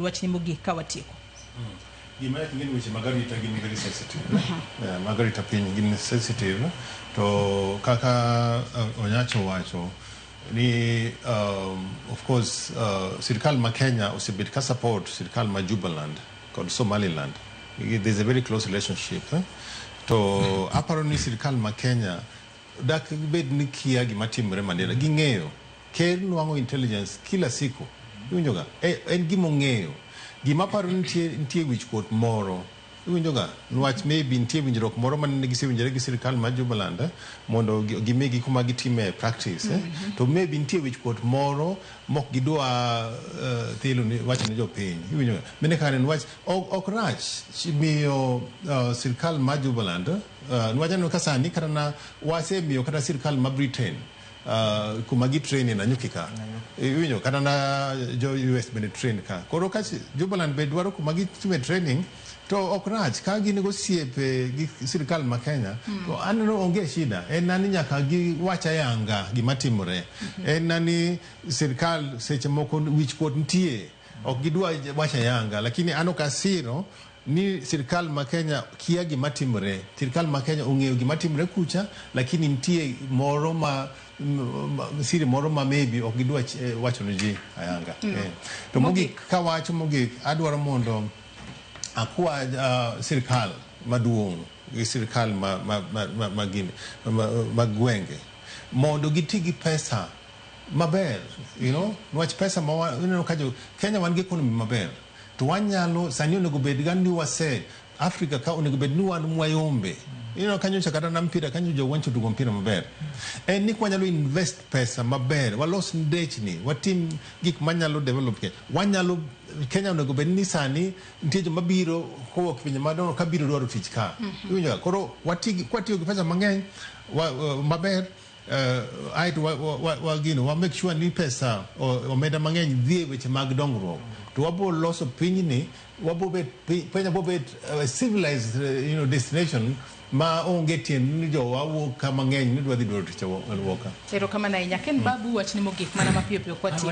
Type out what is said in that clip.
Wachni mogik ka watieko. Gima ing'e ni weche mag arita gin very sensitive. Yeah, mag arita piny gin sensitive to kaka Onyacho wacho ni of course sirkal ma Kenya osebet ka support sirkal ma Jubaland kod Somaliland. There's a very close relationship. Eh? To aparo ni sirkal ma Kenya dak bed ni kia gima timore Mandera. Ging'eyo. Ker nwang'o intelligence kila siku. Iwinjo ga? En gima ong'eyo. Gima aparo ni nitie wichkuot moro. Iwinjo ga? Niwach maybe nitie winjruok moro mane gisewinjore gi sirkal mar Jubaland mondo gimigi kuma gitime practice. To maybe nitie wichkuot moro mok gidwa thilo ni wacho ne jopiny. Iwinjo ga? Mene kaka niwach ok rach miyo sirkal mar Jubaland niwach aneno ka sani kata na wasemiyo kata sirkal ma Britain kuma gi train e Nanyuki ka. Iwinjo kata na jo US bende train ka. Koro ka Jubaland be dwaro kuma gitime training to ok rach ka gin gosiepe gi sirkal ma Kenya to aneno onge shida. En na ni nyaka giwach ayanga gima timore. En na ni sirkal seche moko wichkuot nitie. Ok gidwa wacho ayanga lakini an ok asiro ni sirkal ma Kenya kia gima timore. Sirkal ma Kenya ong'eyo gima timore kucha lakini nitie moro ma siri moro ma maybe ok gidwa wacho ne ji ayanga. To mogik kawacho mogik adwaro mondo akwa sirkal maduong' gi sirkal ma gwenge mondo giti gi pesa maber, niwach pesa ma ineno ka jo Kenya wan gi economy maber to wanyalo sani onego bed ga ni wase Africa ka onego bed ni wan mwayombe. Ineno kanyo cha kata na mpira kanyo jo wancho tugo mpira maber. En ni kwanyalo invest pesa maber, walos ndechni, watim gik manyalo develop Kenya. Wanyalo Kenya onego bed ni sani nitie joma biro kowuok pinje madongo ka biro dwaro tich ka. Iwinjo ka? Koro kwatiyo gi pesa mang'eny maber aeto wa gino wa make sure ni pesa omenda mang'eny dhi e weche mag dongruok to wabo loso pinyni wabo bet Kenya bo bet civilized destination ma onge tiend ni jowa wuok ka mang'eny ni dwa dhi dwaro tich wuok ka. Erokamano ahinya. Ken Babu, wachni mogik mana mapiyo piyo kwatieko.